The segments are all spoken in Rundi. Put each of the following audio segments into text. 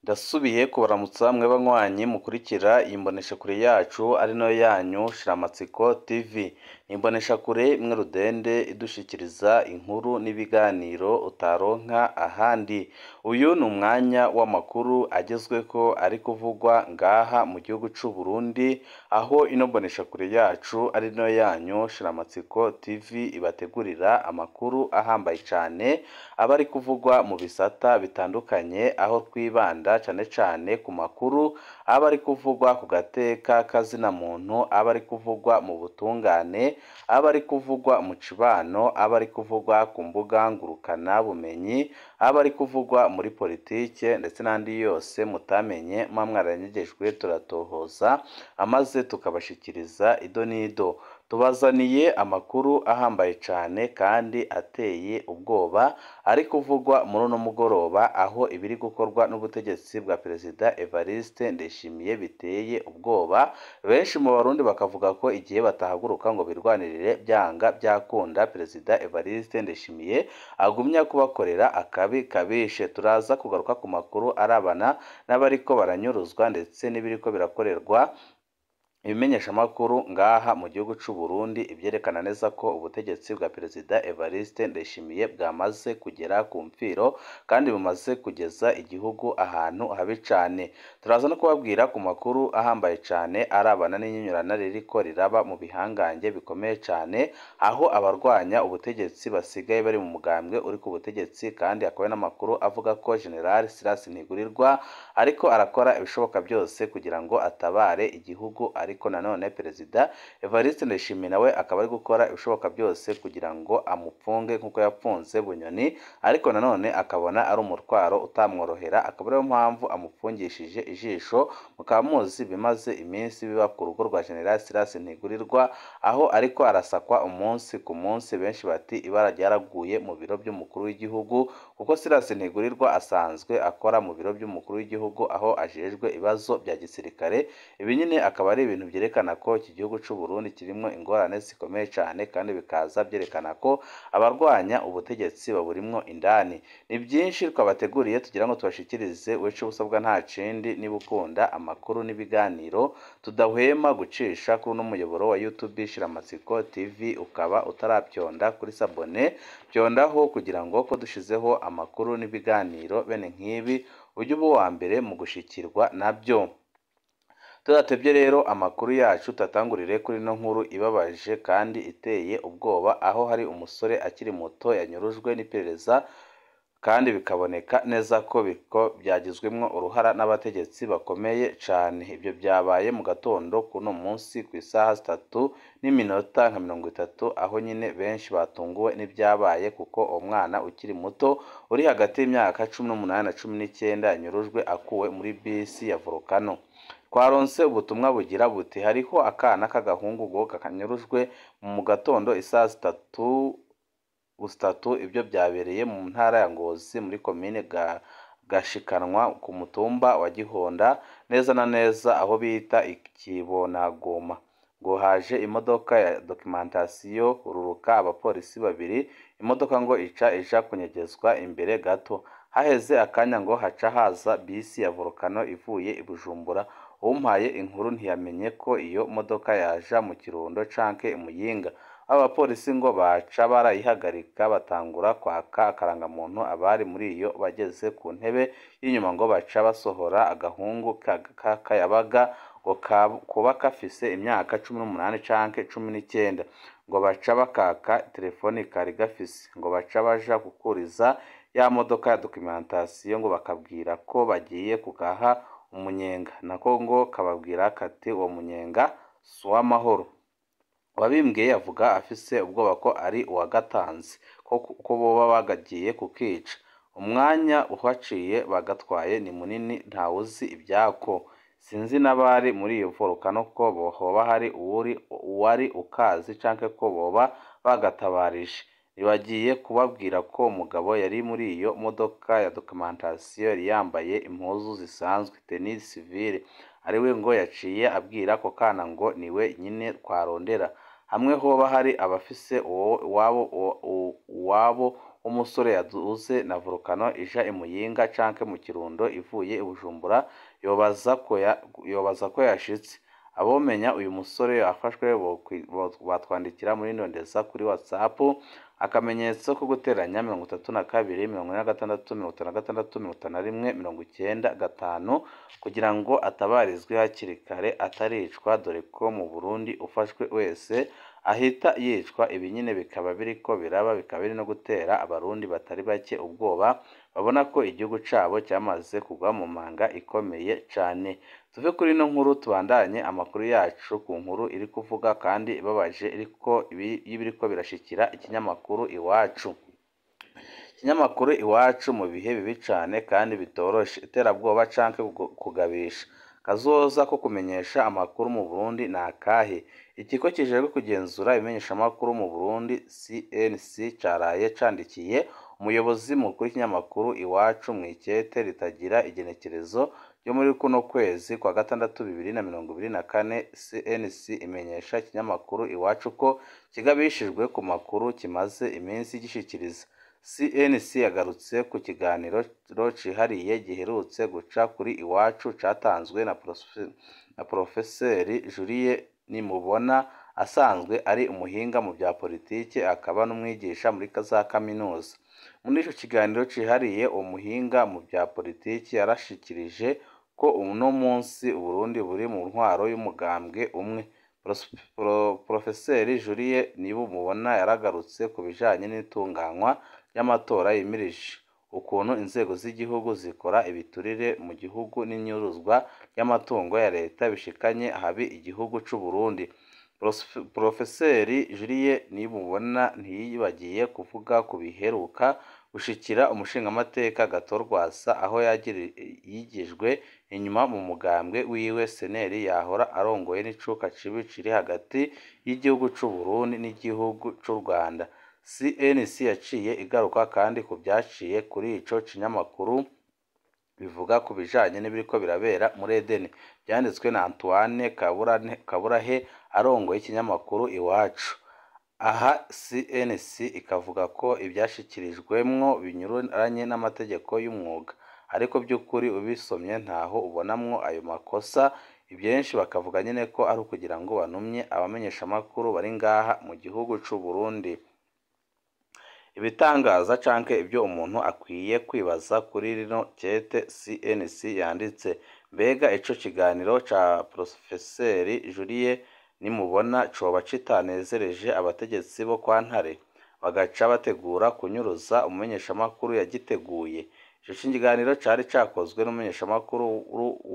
Ndasubiye kubaramutsa mwe banywanyi mukurikira iyi mboneshakure yacu ari nayo yanyu Shiramatsiko TV. Ni imboneshakure imwe rudende idushikiriza inkuru n'ibiganiro utaronka ahandi. Uyu ni umwanya w'amakuru agezweko ari kuvugwa ngaha mu gihugu c'u Burundi, aho ino mboneshakure yacu ari nayo yanyu Shiramatsiko TV ibategurira amakuru ahambaye cane aba ari kuvugwa mu bisata bitandukanye, aho twibanda cane cane ku makuru aba ari kuvugwa ku gateka kazina muntu, aba ari kuvugwa mu butungane, aba ari kuvugwa mu cibano, aba ari kuvugwa ku mbuga ngurukana bumenyi, aba ari kuvugwa muri politike ndetse n'andi yose mutamenye muba mwaranyegejwe, turatohoza amaze tukabashikiriza ido n'ido. Tubazaniye amakuru ahambaye cane kandi ateye ubwoba ari kuvugwa muri uno mugoroba, aho ibiri gukorwa n'ubutegetsi bwa Perezida Evariste Ndayishimiye biteye ubwoba. Benshi mu Barundi bakavuga ko igihe batahaguruka ngo birwanirire byanga byakunda Perezida Evariste Ndayishimiye agumya kubakorera akabi kabishe. Turaza kugaruka ku makuru arabana n'abariko baranyuruzwa ndetse n'ibiriko birakorerwa ibimenyeshamakuru ngaha mu gihugu c'u Burundi, ivyerekana neza ko ubutegetsi bwa Perezida Evariste Ndayishimiye bwamaze kugera ku mfiro kandi bumaze kugeza igihugu ahantu habi cane. Turaza no kubabwira ku makuru ahambaye cane arabana n'inyinyurana ririko riraba mu bihangange bikomeye cane, aho abarwanya ubutegetsi basigaye bari mu mugambwe uri ku butegetsi, kandi hakaba n'amakuru avuga ko General Silas Ntigurirwa ariko arakora ibishoboka byose kugira ngo atabare igihugu, ariko nanone Perezida Evariste Ndayishimiye nawe akaba ari gukora ibishoboka byose kugira ngo amupfunge nk'uko yapfunze Bunyoni, ariko nanone akabona ari umutwaro utamworohera, akaba ariyo mpamvu amupfungishije ijisho. Mukaba muzi bimaze iminsi biba ku rugo rwa General Silas Ntigurirwa, aho ariko arasakwa umunsi ku munsi. Benshi bati ibara ryaraguye mu biro by'umukuru w'igihugu, kuko Silas Ntigurirwa asanzwe akora mu biro by'umukuru w'igihugu aho ajejwe ibibazo bya gisirikare. Ibi nyine akaba ari ibintu byerekana ko iki gihugu c'u Burundi kirimwo ingorane zikomeye cane, kandi bikaza byerekana ko abarwanya ubutegetsi baburimwo indani. Ni byinshi twabateguriye tugira ngo tubashikirize. Wecu ubusabwa nta kindi, niba ukunda amakuru n'ibiganiro tudahwema gucisha kuri uno muyoboro wa YouTube Shiramatsiko TV, ukaba utarabyonda kuri sabone, byondaho kugira ngo ko dushizeho amakuru n'ibiganiro bene nk'ibi ujye uba uwa mbere mu gushikirwa nabyo. Tudatebye rero amakuru yacu tatangurire kuri ino nkuru ibabaje kandi iteye ubwoba, aho hari umusore akiri muto yanyurujwe n'iperereza kandi bikaboneka neza ko byagizwemwo uruhara n'abategetsi bakomeye cane. Ibyo byabaye mu gatondo kuno munsi ku isaha 3:30, aho nyine benshi batunguwe n'ibyabaye, kuko uwo mwana ukiri muto uri hagati y'imyaka 18 na 19 yanyurujwe akuwe muri bisi ya Volcano. Twaronse ubutumwa bugira buti: hariho akana k'agahungu ngo kanyurujwe mu gatondo isaha 3:00. Ibyo byabereye mu ntara ya Ngozi muri komine Gashikanwa ku mutumba wa Gihonda, neza na neza aho bita Ikibonagoma. Ngo haje imodoka ya documentation ururuka abapolisi babiri, imodoka ngo ica ija kunyegezwa imbere gato. Haheze akanya ngo haca haza bisi ya Volcano ivuye i Bujumbura. Umpaye inkuru ntiyamenye ko iyo modoka yaja mu Kirundo canke i Muyinga. Aba bapolisi ngo baca barayihagarika batangura kwaka akarangamuntu abari muri iyo. Bageze ku ntebe y'inyuma ngo baca basohora agahungu k'akayabaga ngo kuba kafise imyaka 18 canke 19, ngo baca bakaka telefoni kari gafise, ngo baca baja gukuriza ya modoka ya documentation, ngo bakabwira ko bagiye kugaha umunyenga, nako ngo kababwira kati uwo munyenga si uw'amahoro. Uwabimbwiye avuga afise ubwoba ko ari uwagatanze, ko boba bagagiye kukica. Umwanya uhaciye bagatwaye ni munini, ntawuzi ibyako. Sinzi n'abari muri iyo volcano ko hoba hari uwari ukazi canke ko boba bagatabarije. Ntibagiye kubabwira ko umugabo yari muri iyo modoka ya documentation yari yambaye impuzu zisanzwe, tenue civile, ariwe ngo yaciye abwira ako kana ngo niwe nyine twarondera. Hamwe hoba hari abafise uwabo w'umusore yaduze na volcano ija i Muyinga canke mu Kirundo ivuye i Bujumbura, yobaza ko yashitse. Abomenya uyu musore yafashwe batwandikira muri Ndondeza kuri WhatsApp akamenyetso ko guteranya 32 46 56 51 95 kugira ngo atabarizwe hakiri kare ataricwa, dore ko mu Burundi ufashwe wese ahita yicwa. Ibi nyine bikaba biriko biraba, bikaba biri no gutera abarundi batari bake ubwoba, babona ko igihugu cabo cyamaze kugwa mu manga ikomeye cane. Tuve kuri ino nkuru tubandanye amakuru yacu ku nkuru iri kuvuga kandi ibabaje iriko y'ibiriko birashikira ikinyamakuru Iwacu. Ikinyamakuru Iwacu mu bihe bibi cane kandi bitoroshe, iterabwoba canke kugabisha. Kazoza ko kumenyesha amakuru mu Burundi ni akahe? Ikigo kijejwe kugenzura ibimenyeshamakuru mu Burundi CNC caraye candikiye umuyobozi mukuru w'ikinyamakuru Iwacu mw'ikete ritagira igenekerezo ryo muri kuno kwezi kwa gatandatu 2024. CNC imenyesha ikinyamakuru Iwacu ko kigabishijwe ku makuru kimaze iminsi gishikiriza. CNC yagarutse ku kiganiro cihariye giherutse guca kuri Iwacu catanzwe na Porofeseri Julie Nimubona, asanzwe ari umuhinga mu bya politike akaba n'umwigisha muri za kaminuza. Muri ico kiganiro cihariye, uwo muhinga mu bya politiki yarashikirije ko uno munsi Uburundi buri mu ntwaro y'umugambwe umwe. Porofeseri Julie Nibumubona yaragarutse ku bijanye n'itunganywa ry'amatora yimirije, ukuntu inzego z'igihugu zikora ibiturire mu gihugu n'inyuruzwa ry'amatungo ya leta bishikanye ahabi igihugu c'u Burundi. Porofeseri Julie Nibumubona ntiyibagiye kuvuga ku biheruka gushikira umushingamateka Gatorwasa, aho yigijwe inyuma mu mugambwe wiwe Seneri yahora arongoye n'icuka cibi kiri hagati y'igihugu c'u Burundi n'igihugu c'u Rwanda. CNC yaciye igaruka kandi ku vyaciye kuri ico kinyamakuru bivuga ku bijanye n'ibiriko birabera muri Edeni, vyanditswe na Antoine Kaburahe arongoye ikinyamakuru Iwacu. Aha CNC ikavuga ko ivyashikirijwemwo binyuranye n'amategeko y'umwuga, ariko by'ukuri ubisomye ntaho ubonamwo ayo makosa. Ivyinshi bakavuga nyene ko ari ukugira ngo banumye abamenyeshamakuru bari ngaha mu gihugu c'u Burundi. Ibitangaza canke ibyo umuntu akwiye kwibaza kuri rino kete CNC yanditse: mbega ico kiganiro ca Porofeseri Julie Nimubona coba kitanezereje abategetsi bo kwa Ntare, bagaca bategura kunyuruza umumenyeshamakuru yagiteguye? Ico kiganiro cari cakozwe n'umumenyeshamakuru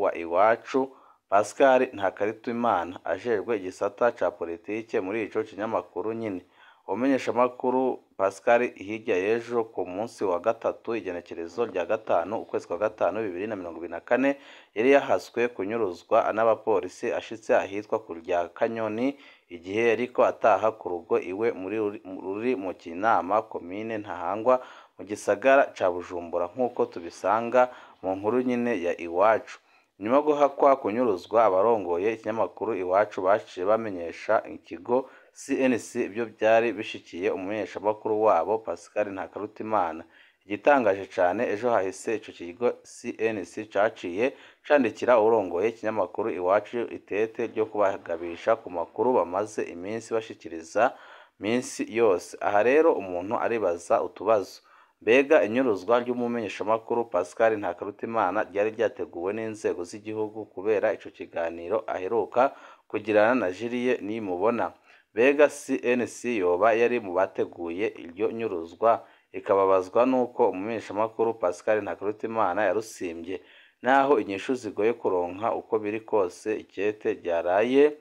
wa Iwacu Pascal Ntakaritimana, ajejwe igisata ca politike muri ico kinyamakuru nyene. Umumenyeshamakuru Pascal hirya y'ejo ku munsi wa gatatu, igenekerezo rya 5 ukwezi kwa 5 2024, yari yahaswe kunyuruzwa n'abapolisi ashitse ahitwa ku rya Kanyoni igihe yariko ataha ku rugo iwe muri ruri mu Kinama, komine Ntahangwa, mu gisagara ca Bujumbura, nk'uko tubisanga mu nkuru nyine ya Iwacu. Nyuma yo guhakwa kunyuruzwa, abarongoye ikinyamakuru Iwacu baciye bamenyesha ikigo CNC ibyo byari bishikiye umumenyeshamakuru wabo Pascal Ntakarutimana. Igitangaje cane, ejo hahise ico kigo CNC caciye candikira uwurongoye ikinyamakuru Iwacu itete ryo kubagabisha ku makuru bamaze iminsi bashikiriza minsi yose. Aha rero umuntu aribaza utubazo: mbega inyuruzwa ry'umumenyeshamakuru Pascal Ntakarutimana ryari ryateguwe n'inzego z'igihugu kubera ico kiganiro aheruka kugirana na Julie Nimubona? Mbega CNC yoba yari mu bateguye iryo nyuruzwa, ikababazwa n'uko umumenyeshamakuru Pascal Ntakarutimana yarusimbye? Naho inyishu zigoye kuronka, uko biri kose ikete ryaraye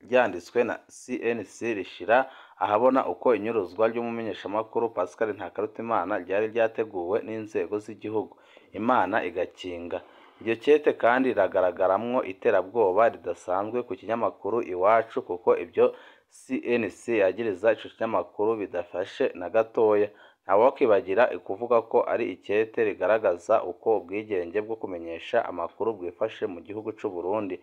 ryanditswe na CNC rishira ahabona uko inyuruzwa ry'umumenyeshamakuru Pascal Ntakarutimana ryari ryateguwe n'inzego z'igihugu, Imana igakinga. Iryo kete kandi riragaragaramwo iterabwoba ridasanzwe ku kinyamakuru Iwacu, kuko ibyo CNC yagiriza ico kinyamakuru bidafashe na gatoya. Ntawokwibagira kuvuga ko ari ikete rigaragaza uko ubwigenge bwo kumenyesha amakuru bwifashe mu gihugu c'u Burundi.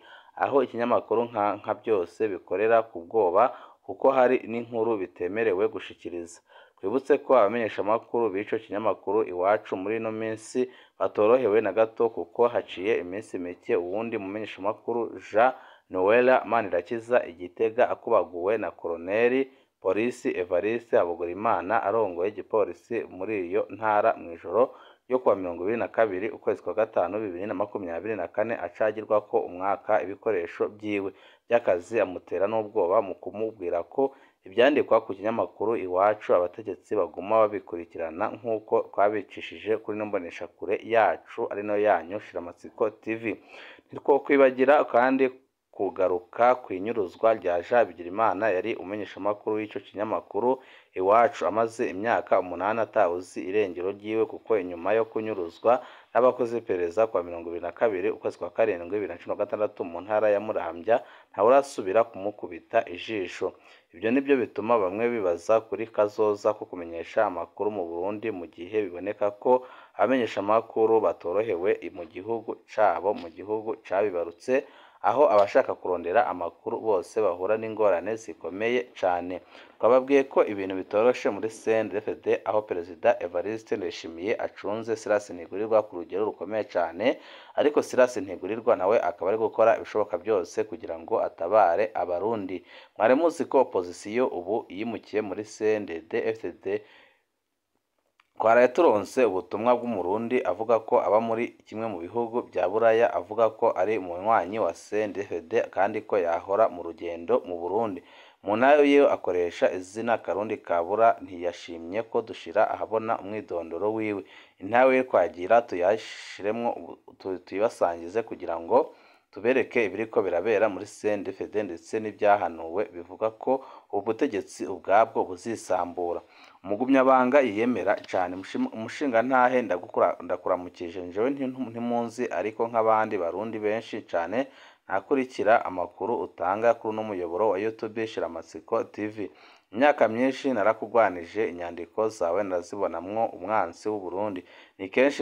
aho ikinyamakuru nka byose bikorera ku bwoba kuko hari n'inkuru bitemerewe gushikiriza. Twibutse ko abamenyeshamakuru b'ico kinyamakuru Iwacu muri ino minsi batorohewe na gato, kuko haciye iminsi mike uwundi mumenyeshamakuru Jean Noel Manirakiza i Gitega akubaguwe na Koloneli Polisi Evariste Habogorimana arongoye igipolisi muri iyo ntara mw'ijoro ryo kuwa 22 ukwezi kwa gatanu 2024, acagirwako umwaka ibikoresho vyiwe vy'akazi, amutera n'ubwoba mu kumubwira ko ivyandikwa ku kinyamakuru Iwacu abategetsi baguma babikurikirana nk'uko twabicishije kuri ino mboneshakure yacu ari nayo yanyu Shiramatsiko TV. Ntitwokwibagira kandi kugaruka kw'inyuruzwa rya Jean Bigirimana yari umumenyeshamakuru w'ico kinyamakuru Iwacu, amaze imyaka 8 atawuzi irengero ryiwe, kuko inyuma yo kunyuruzwa n'abakozi b'iperereza kuwa 22 ukwezi kwa karindwi 2016 mu ntara ya Muramvya ntawurasubira kumukubita ijisho. Ivyo nivyo bituma bamwe bibaza kuri kazoza ko kumenyesha amakuru mu Burundi, mu gihe biboneka ko abamenyeshamakuru batorohewe mu gihugu cabo, mu gihugu cabibarutse, aho abashaka kurondera amakuru bose bahura n'ingorane zikomeye cane. Twababwiye ko ibintu bitoroshe muri CNDD-FDD, aho Perezida Evariste Ndayishimiye acunze Silas Ntigurirwa ku rugero rukomeye cane, ariko Silas Ntigurirwa nawe akaba ari gukora ibishoboka byose kugira ngo atabare Abarundi. Mwari muzi ko opozisiyo ubu yimukiye muri CNDD-FDD. Twaraye turonse ubutumwa bw'Umurundi avuga ko aba muri kimwe mu bihugu vya Buraya, avuga ko ari umunywanyi wa CNDD-FDD kandi ko yahora mu rugendo mu Burundi. Mu ntara yiwe akoresha izina Karundi Kabura, ntiyashimye ko dushira ahabona umwidondoro wiwe. Intahe yiwe twagira tuyashiremwo tuyibasangize kugira ngo tubereke ibiriko birabera muri CNDD-FDD ndetse n'ivyahanuwe bivuga ko ubu butegetsi ubwabwo buzisambura. Umugumyabanga yiyemera cane, umushingantahe ndakuramukije, jewe ntimunzi ariko nk'abandi Barundi benshi cane ntakurikira amakuru utanga kuri uno muyoboro wa YouTube Shiramatsiko TV. Imyaka myinshi narakugwanije, inyandiko zawe narazibonamwo umwansi w'Uburundi. Ni kenshi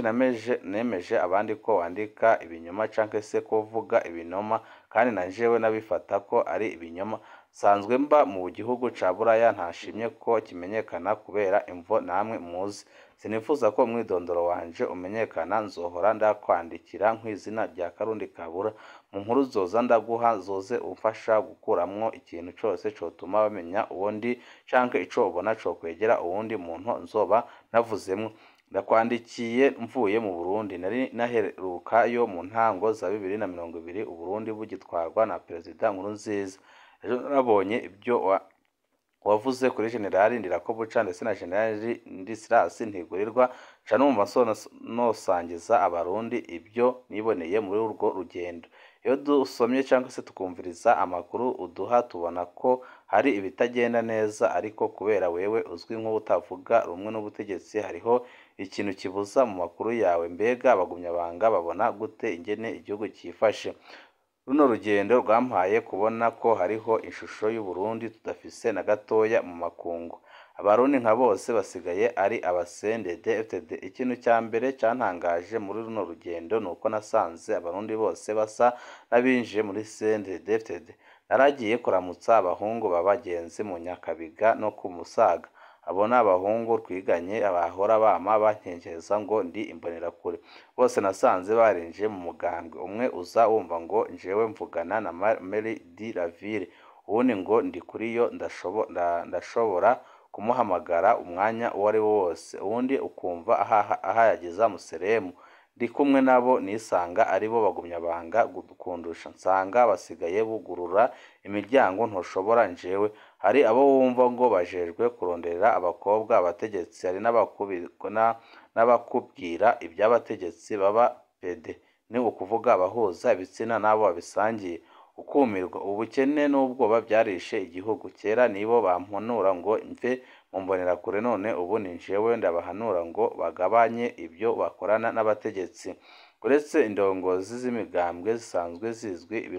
nemeje abandi ko wandika ibinyoma canke se ko uvuga ibinoma, kandi na jewe nabifata ko ari ibinyoma. Nsanzwe mba mu gihugu ca Buraya, ntashimye ko kimenyekana kubera imvo namwe muzi. Sinifuza ko umwidondoro wanje umenyekana, nzohora ndakwandikira nk'izina rya Karundi Kabura. Mu nkuru zoza ndaguha zoze umfasha gukuramwo ikintu cose cotuma bamenya uwo ndi canke ico ubona cokwegera uwundi muntu nzoba navuzemwo. Ndakwandikiye mvuye mu Burundi, nari naherukayo mu ntango za 2020 Uburundi bugitwarwa na Perezida Nkurunziza. Ejo narabonye ibyo wavuze kuri Generali Ndirakobuca ndetse na Generali Silas Ntigurirwa, nca numva nosangiza Abarundi ibyo niboneye muri urwo rugendo. Iyo dusomye cyangwa se tukumviriza amakuru uduha, tubona ko hari ibitagenda neza, ariko kubera wewe uzwi nk'utavuga rumwe n'ubutegetsi, hariho ikintu kibuza mu makuru yawe. Mbega abagumyabanga babona gute ingene igihugu cifashe? Runo rugendo rwampaye kubona ko hariho ishusho y'Uburundi tudafise na gatoya mu makungu. Abarundi nka bose basigaye ari aba CNDD-FDD. Ikintu cya mbere cyantangaje muri runo rugendo nuko nasanze Abarundi bose basa n'abinjiye muri CNDD-FDD. Naragiye kuramutsa abahungu ba bagenzi mu Nyakabiga no ku Musaga. Abo ni abahungu twiganye bahora bama bankenkereza ngo ndi imbonerakure. Bose nasanze barinjiye mu mugambwe. Umwe uza wumva ngo njewe mvugana na Mary de la Ville, uwundi ngo ndi kuriyo ndashobora kumuhamagara umwanya uwo ari wo wose, uwundi ukumva ahayagiza Museremu. Ndi kumwe nabo nisanga aribo bagumyabanga kundusha, nsanga basigaye bugurura imiryango ntoshobora njewe. Hari abo wumva ngo bajejwe kuronderera abakobwa abategetsi, hari n'abakubwira iby'abategetsi baba pede, ni ukuvuga abahuza ibitsina n'abo babisangiye. Ukumirwa, ubukene n'ubwoba byarishe igihugu. Kera nibo bampanura ngo mve mu mbonerakure, none ubu ni jewe ndabahanura ngo bagabanye ibyo bakorana n'abategetsi. Uretse indongozi z'imigambwe zisanzwe zizwi,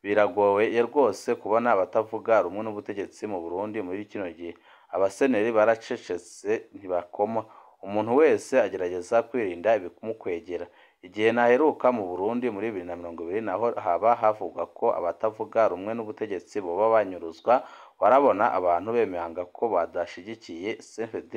biragoye rwose kubona abatavuga rumwe n'ubutegetsi mu Burundi muri kino gihe. Abaseneri baracecetse ntibakoma. Umuntu wese agerageza kwirinda ibimukwegera. Igihe naheruka mu Burundi muri 2020 naho haba havugwa ko abatavuga rumwe n'ubutegetsi boba banyuruzwa, warabona abantu bemanga ko badashigikiye CNDD.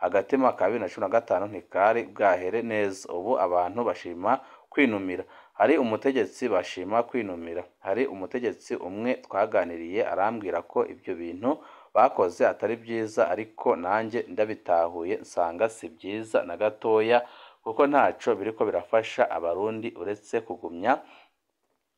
Agatima ka 2015 ntikari bwahere neza. Ubu abantu bashima kwinumira. Hari umutegetsi bashima kwinumira. Hari umutegetsi umwe twaganiriye arambwira ko ibyo bintu bakoze atari byiza, ariko nanjye ndabitahuye nsanga si byiza na gatoya, kuko ntaco biriko birafasha Abarundi uretse kugumya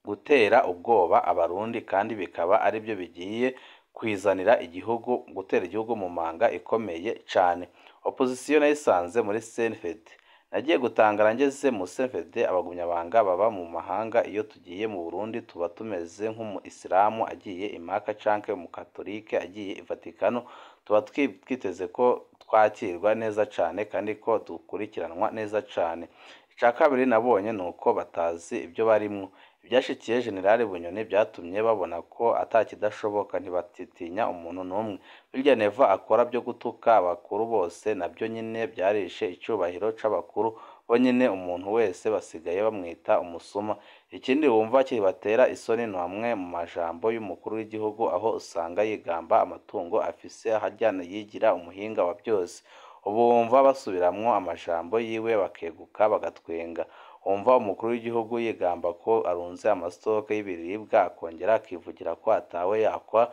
gutera ubwoba Abarundi, kandi bikaba aribyo bigiye kwizanira igihugu, gutera igihugu mu manga ikomeye cane. Opposition nayisanze muri CNDD. Nagiye gutangara ngeze mu CNDD, abagumyabanga baba mu mahanga. Iyo tugiye mu Burundi tuba tumeze nk'umu isilamu agiye i Maka canke umukatolike agiye i Vatikano, tuba twiteze ko twakirwa neza cane kandi ko dukurikiranwa neza cane. Ica kabiri nabonye nuko batazi ibyo barimwo. Ivyashikiye General Bunyoni vyatumye babona ko atakidashoboka, ntibatitinya umuntu n'umwe. Birya Neva akora vyo gutuka abakuru bose navyo nyene vyarishe icubahiro c'abakuru, bo nyene umuntu wese basigaye bamwita umusuma. Ikindi wumva kibatera isoni ni amwe mu majambo y'umukuru w'igihugu, aho usanga yigamba amatungo afise harya yigira umuhinga wa vyose. Ubu wumva basubiramwo amajambo yiwe bakeguka bagatwenga. Wumva umukuru w'igihugu yigamba ko arunze amastoke y'ibiribwa, akongera akivugira ko atawe yakwa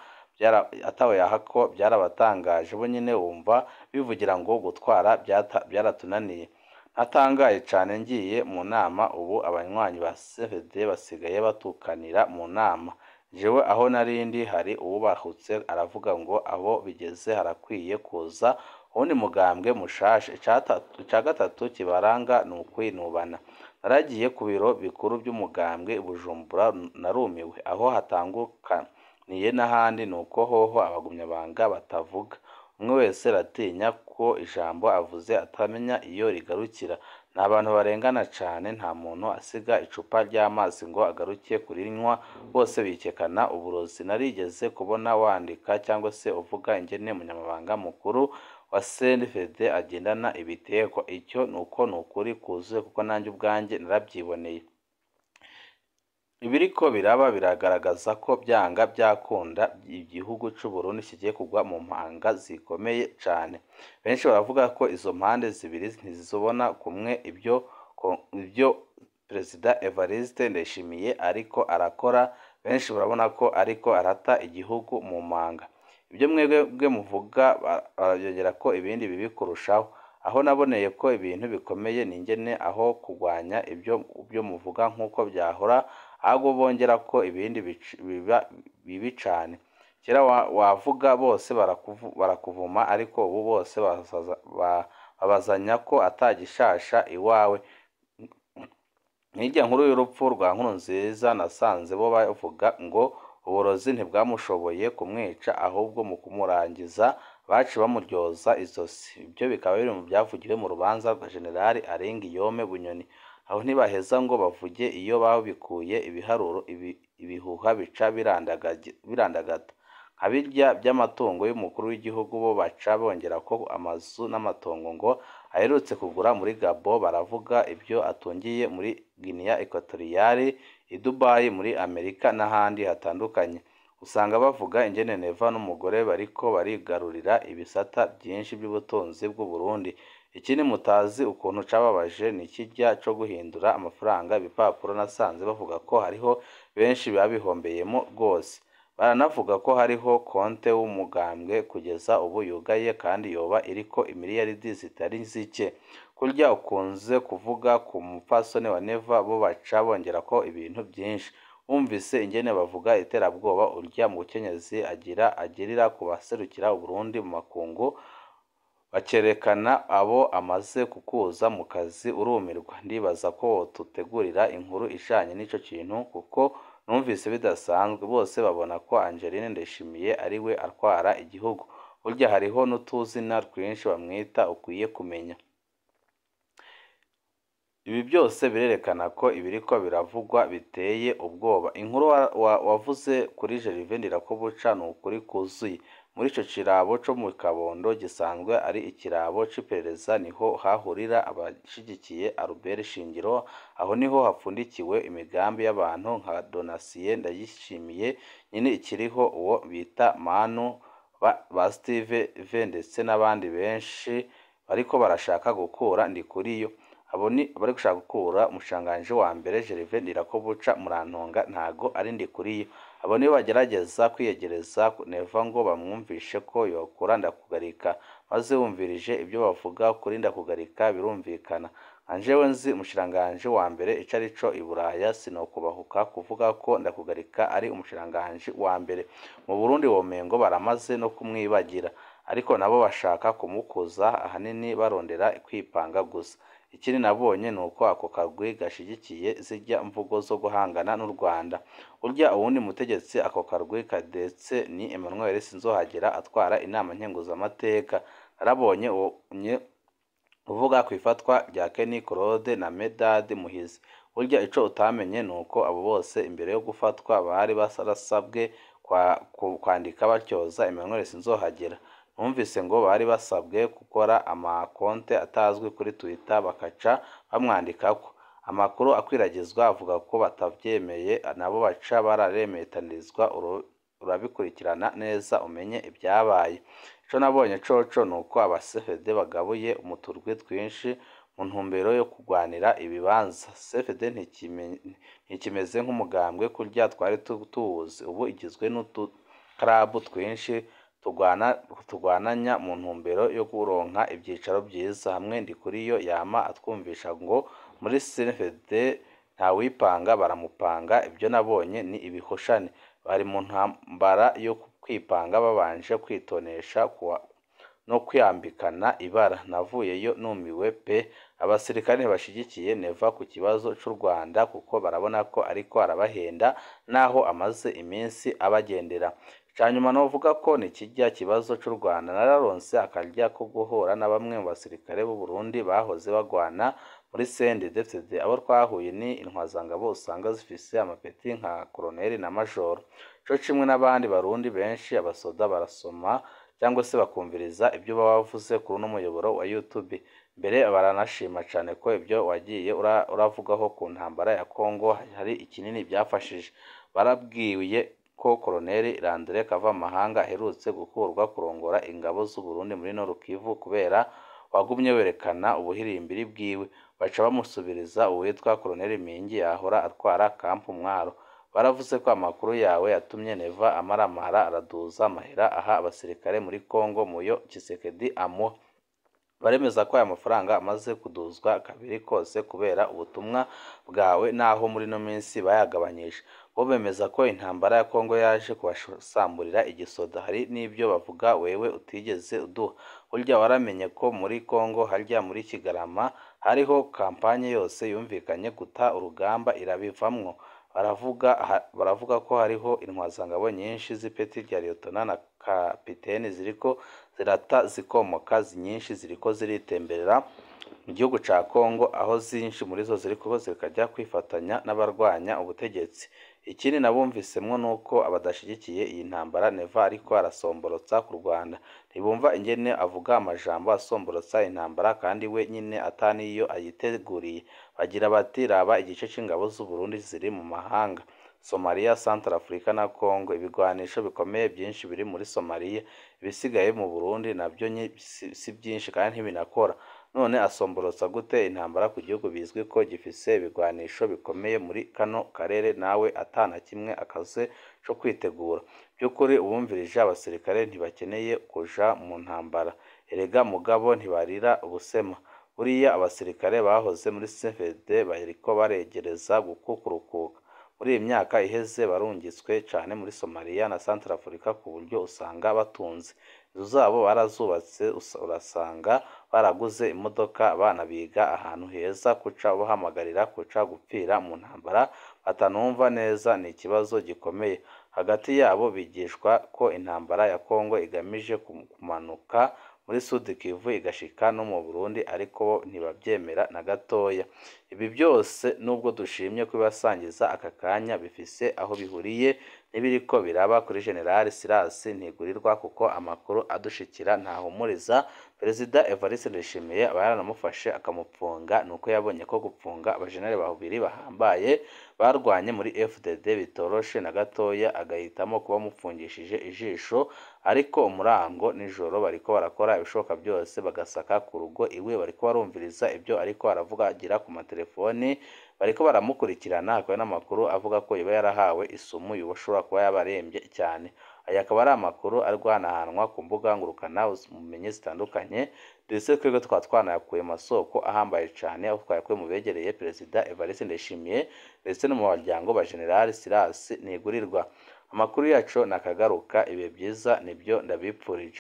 atawe yahako, byarabatangaje. Bo nyene wumva bivugira ngo gutwara byaratunaniye. Ntatangaye cane ngiye mu nama, ubu abanywanyi ba CNDD basigaye batukanira mu nama. Jewe aho narindi hari uwubahutse aravuga ngo aho bigeze harakwiye kuza uwundi mugambwe mushasha. Ica gatatu kibaranga ni ukwinubana. Naragiye ku biro bikuru by'umugambwe i Bujumbura narumiwe, aho hatangukaniye n'ahandi nuko hoho abagumyabanga batavuga. Umwe wese aratinya ko ijambo avuze atamenya iyo rigarukira. Ni abantu barengana cane, nta muntu asiga icupa ry'amazi ngo agaruke kurinywa, bose bikekana uburozi. Narigeze kubona wandika cyangwa se uvuga ingene umunyamabanga mukuru wa CNDD agendana ibitekwa. Icyo nuko nukuri kuzuye, kuko nanjye ubwanjye narabyiboneye. Ibiriko biraba biragaragaza ko byanga byakunda igihugu c'u Burundi kigiye kugwa mu mpanga zikomeye cane. Benshi baravuga ko izo mpande zibiri ntizizobona kumwe ibyo Perezida Evariste Ndayishimiye ariko arakora. Benshi barabona ko ariko arata igihugu mu manga. Ibyo mwebwe muvuga barabyongera ko ibindi bibi kurushaho. Aho naboneye ko ibintu bikomeye ni ingene aho kugwanya ibyo muvuga nk'uko byahora, ahubwo bongera ko ibindi biba bibi cane. Kera wavuga bose barakuvuma, ariko ubu bose babazanya ko atagishasha iwawe. Nk'irya nkuru y'urupfu rwa Nkurunziza nasanze bo bavuga ngo uburozi ntibwamushoboye kumwica, ahubwo mu kumurangiza baci bamuryoza izosi. Ibyo bikaba biri mu byavugiwe mu rubanza rwa General Arenga Bunyoni. Aho ntibaheza ngo bavuge iyo babikuye ibiharuro, ibihuha bica birandagata. Nka birya by'amatungo y'umukuru w'igihugu, bo baca bongera ko amazu n'amatongo ngo aherutse kugura muri Gabon, baravuga ibyo atungiye muri Guinea Equatoriale, i Dubai, muri Amerika n'ahandi hatandukanye. Usanga bavuga ingene Neva n'umugore bariko barigarurira ibisata byinshi by'ubutunzi bw'u Burundi. Ikindi mutazi ukuntu cababaje ni kirya co guhindura amafaranga ibipapuro, nasanze bavuga ko hariho benshi babihombeyemo rwose. Baranavuga ko hariho konte w'umugambwe kugeza ubu yugaye kandi yoba iriko imiliyaridi zitari zike. Kurya ukunze kuvuga ku mupfasoni wa Neva, bo baca bongera ko ibintu byinshi. Wumvise ingene bavuga iterabwoba urya mukenyezi agirira ku baserukira Uburundi mu makungu, bakerekana abo amaze kukuza mu kazi, urumirwa. Ndibaza ko wotutegurira inkuru ijanye n'ico kintu, kuko numvise bidasanzwe. Bose babona ko Angeline Ndayishimiye ariwe atwara igihugu. Burya hariho n'utuzina twinshi bamwita ukwiye kumenya. Ibi byose birerekana ko ibiriko biravugwa biteye ubwoba. Inkuru wavuze kuri Gervais Ndirakobuca ni ukuri kuzuye. Muri ico kirabo co mu Kabondo gisanzwe ari ikirabo c'iperereza niho hahurira abashigikiye Albert Shingiro, aho niho hapfundikiwe imigambi y'abantu nka Donatien Ndayishimiye nyene ikiriho, uwo bita Manu, ba Steve V ndetse n'abandi benshi bariko barashaka gukura Ndikuriyo. Abo ni abari gushaka gukura umushikiranganji wa mbere Gervais Ndirakobuca, Murantunga ntago ari Ndikuriyo. Abo nibo bagerageza kwiyegereza Neva ngo bamwumvishe ko yokura Ndakugarika, maze wumvirije ibyo bavuga kuri Ndakugarika birumvikana. Nka jewe nzi umushikiranganji wa mbere ico arico i Buraya, sinokubahuka kuvuga ko Ndakugarika ari umushikiranganji wa mbere. Mu Burundi womengo baramaze no kumwibagira, ariko nabo bashaka kumukuza ahanini barondera kwipanga gusa. Ikindi nabonye nuko ako karwi gashigikiye zirya mvugo zo guhangana n'u Rwanda. Burya uwundi mutegetsi ako karwi kadetse ni Emmanuel Sinzohagera atwara inama nkenguzamateka. Narabonye uvuga ku ifatwa rya Kenny Claude na Medard Muhizi. Burya ico utamenye nuko abo bose imbere yo gufatwa bari barasabwe kwandika batyoza Emmanuel Sinzohagera. Numvise ngo bari basabwe gukora amakonte atazwi kuri Twitter bakaca bamwandikako. Amakuru akwiragizwa avuga ko batavyemeye nabo baca bararemetanirizwa. Urabikurikirana neza umenye ibyabaye. Ico nabonye coco nuko aba CFD bagabuye mu turwi twinshi mu ntumbero yo kugwanira ibibanza. CFD ntikimeze nk'umugambwe kurya twari tuwuzi, ubu igizwe n'utukarabu twinshi tugwananya mu ntumbero yo kuronka ivyicaro vyiza. Hamwe Ndikuriyo yama atwumvisha ngo muri CFD ntawipanga baramupanga, ibyo nabonye ni ibihushane. Bari mu ntambara yo kwipanga babanje kwitonesha no kwiyambikana ibara. Navuyeyo numiwe pe. Abasirikare ntibashigikiye Neva ku kibazo c'u Rwanda kuko barabona ko ariko arabahenda naho amaze iminsi abagendera. Icanyuma novuga ko ni kirya kibazo c'u Rwanda. Nararonse akarya ko guhura na bamwe mu basirikare b'u Burundi bahoze bagwana muri CNDD-FDD. Abo twahuye ni intwazangabo usanga zifise amapeti nka koloneli na majoro, co kimwe n'abandi Barundi benshi. Abasoda barasoma cyangwa se bakumviriza ibyo baba bavuze kuri uno muyoboro wa YouTube. Mbere baranashima cane ko ibyo wagiye uravugaho ku ntambara ya Congo hari ikinini byafashije. Barabwiye ko Koloneli Landry Kavamahanga aherutse gukurwa kurongora ingabo z'u Burundi muri Nord Kivu kubera wagumye werekana ubuhirimbiri bwiwe, baca bamusubiriza uwitwa Koloneli Mingi yahora atwara Kampu Mwaro. Baravuze ko amakuru yawe yatumye Neva amaramara araduza amahera aha abasirikare muri Congo muyo Tshisekedi amuha. Baremeza ko aya mafaranga amaze kuduzwa kabiri kose kubera ubutumwa bwawe, naho muri ino minsi bayagabanyije. Bo bemeza ko intambara ya Congo yaje kubasamburira igisoda. Hari n'ibyo bavuga wewe utigeze uduha. Burya waramenye ko muri Congo harya muri Kigarama hariho kampanye yose yumvikanye guta urugamba irabivamwo. Baravuga ko hariho intwazangabo nyinshi z'ipeti rya liyotona na kapiteni ziriko zirata zikomoka, nyinshi ziriko ziritemberera mu gihugu ca Congo, aho zinshi muri zo ziriko zikajya kwifatanya n'abarwanya ubutegetsi. Ikindi nabumvisemwo nuko abadashigikiye iyi ntambara Neva ariko arasomborotsa ku Rwanda. Ntibumva ingene avuga amajambo asomborotsa intambara kandi we nyine ataniyo ayiteguriye. Bagira bati raba igice c'ingabo z'u Burundi ziri mu mahanga, Somalia, Central Africa na Congo. Ibigwanisho bikomeye byinshi biri muri Somalia, ibisigaye mu Burundi nabyo si byinshi kandi ntibinakora. None asomborotsa gute intambara ku gihugu bizwi ko gifise ibigwanisho bikomeye muri kano karere, nawe atana kimwe akaze co kwitegura? By'ukuri uwumvirije abasirikare ntibakeneye kuja mu ntambara. Erega mugabo ntibarira ubusema. Buriya abasirikare bahoze muri CFD bariko baregereza gukukurukuka. Muri iyi myaka iheze barungitswe cane muri Somalia na Central Africa ku buryo usanga batunze. Inzu zabo barazubatse, urasanga baraguze imodoka, abana biga ahantu heza. Kuca bahamagarira kuca gupfira mu ntambara batanumva neza ni ikibazo gikomeye. Hagati yabo bigishwa ko intambara ya Congo igamije kumanuka muri Sud Kivu igashika no mu Burundi, ariko bo ntibavyemera na gatoya. Ibi byose nubwo dushimye kubibasangiza aka kanya, bifise aho bihuriye n'ibiriko biraba kuri General Silas Ntigurirwa, kuko amakuru adushikira ntahumuriza. Perezida Evariste Ndayishimiye aba yaranamufashe akamupfunga, nuko yabonye ko gupfunga abajenerali babiri bahambaye barwanye muri FDD bitoroshe na gatoya, agahitamo kuba amupfungishije ijisho. Ariko umurango nijoro bariko barakora ibishoboka byose bagasaka ku rugo iwe, bariko barumviriza ibyo ariko aravugagira ku matelefoni, bariko baramukurikirana. Hakaba n'amakuru avuga ko yoba yarahawe isumu yoshobora kuba yabarembye cyane. Aya akaba ari amakuru ari guhanahanwa ku mbuga ngurukana bumenyi zitandukanye, ndetse twebwe tukaba twanayakuye mu masoko ahambaye cyane, aho twayakuye mu begereye Perezida Evariste Ndayishimiye ndetse no mu baryango ba General Silas Ntigurirwa. Amakuru yacu nakagaruka, ibihe byiza nibyo ndabipfurije.